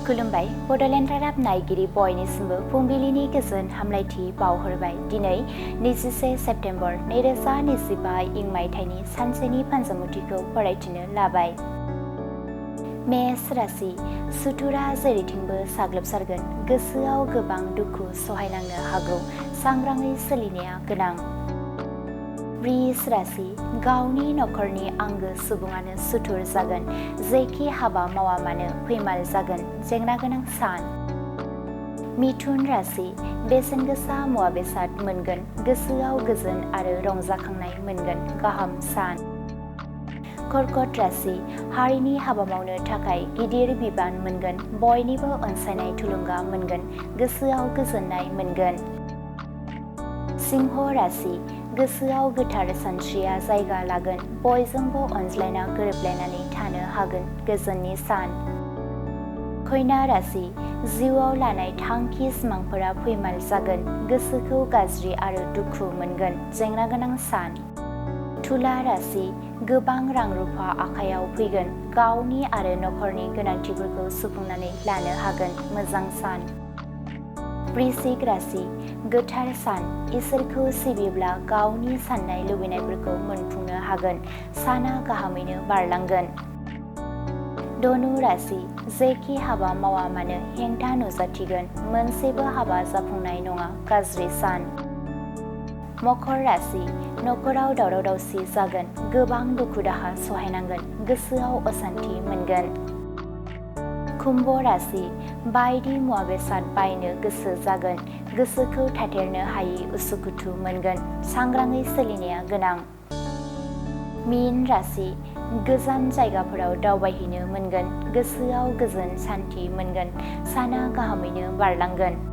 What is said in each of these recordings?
खुलुमबाय बड'लेण्ड रादाब नायगिरि बयनिसिमबो फुंबिलिनि गोजोन हामलायथि बावहरबाय। दिनै 21 सेप्तेम्बर 2025 इं मायथाइनि सानसेनि फानजामुथिखौ फरायथिनो लाबाय। मेष राशि सुथुरा जेरैथिंबो साग्लोबसारगोन। गोसोआव गोबां दुखु सहायनांनो हागौ। सांग्राङै सोलिनाया गोनां। वृष राशि गावनि नखरनि आंगो सुबुङानो सुथुर जागोन। जेखि हाबा मावा मानो फैमाल जागोन। जेंना गोनां सान। मिथुन राशि बेसेन गोसा मुवा बेसाद मोनगोन। गोसोआव गोजोन आरो रंजाखांनाय मोनगोन। गाहाम सान। कर्कट राशि हारिनि हाबा मावनो थाखाय गिदिर बिबान मोनगोन। बयनिबो अनसायनाय थुलुंगा मोनगोन। गोसोआव गोजोननाय मोनगोन। सिंह राशि गोसोआव गोथार सानस्रिया जायगा लागोन। बयजोंबो अनज्लायना गोरोबलायनानै थानो हागोन। गोजोननि सान। कन्या राशि जिउआव लानाय थांखि सिमांफोरा फैमाल जागोन। गोसोखौ गाज्रि आरो दुखु मोनगोन। जेंना गोनां सान। तुला राशि गोबां रां रुफा आखायाव फैगोन। गावनि आरो नखरनि गोनांथिफोरखौ सुफुंनानै लानो हागोन। मोजां सान। वृश्चिक राशि गोथार सान। इसोरखौ सिबिब्ला गावनि साननाय लुबैनायफोरखौ मोनफुंनो हागोन। साना गाहामैनो बारलांगोन। धनु राशि जेखि हाबा मावा मानो हेंथा नुजाथिगोन। मोनसेबो हाबा जाफुंनाय नङा। गाज्रि सान। मकर राशि नखराव दावराव दावसि जागोन। गोबां दुखु दाहा सहायनांगोन। गोसोआव असान्थि मोनगोन। कुम्भ राशि बायदि मुवा बेसाद बायनो गोसो जागोन। गोसोखौ थाथेरनो हायि उसुखुथु मोनगोन। सांग्राङै सोलिनाया गोनां। मीन राशि गोजान जायगाफोराव दावबायहैनो मोनगोन। गोसोआव गोजोन सान्थि मोनगोन। साना गाहामैनो बारलांगोन।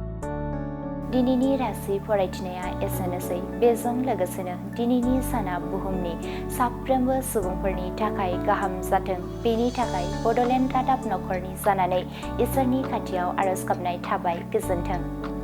दिनैनि राशि फरायथिनाया एसेनोसै। बेजों लोगोसेनो दिनैनि साना बुहुमनि साफ्रोमबो सुबुंफोरनि थाखाय गाहाम जाथों। बेनि थाखाय बड'लेण्ड रादाब नखरनि जानानै इसोरनि खाथियाव आरज गाबनाय थाबाय। गोजोन्थों।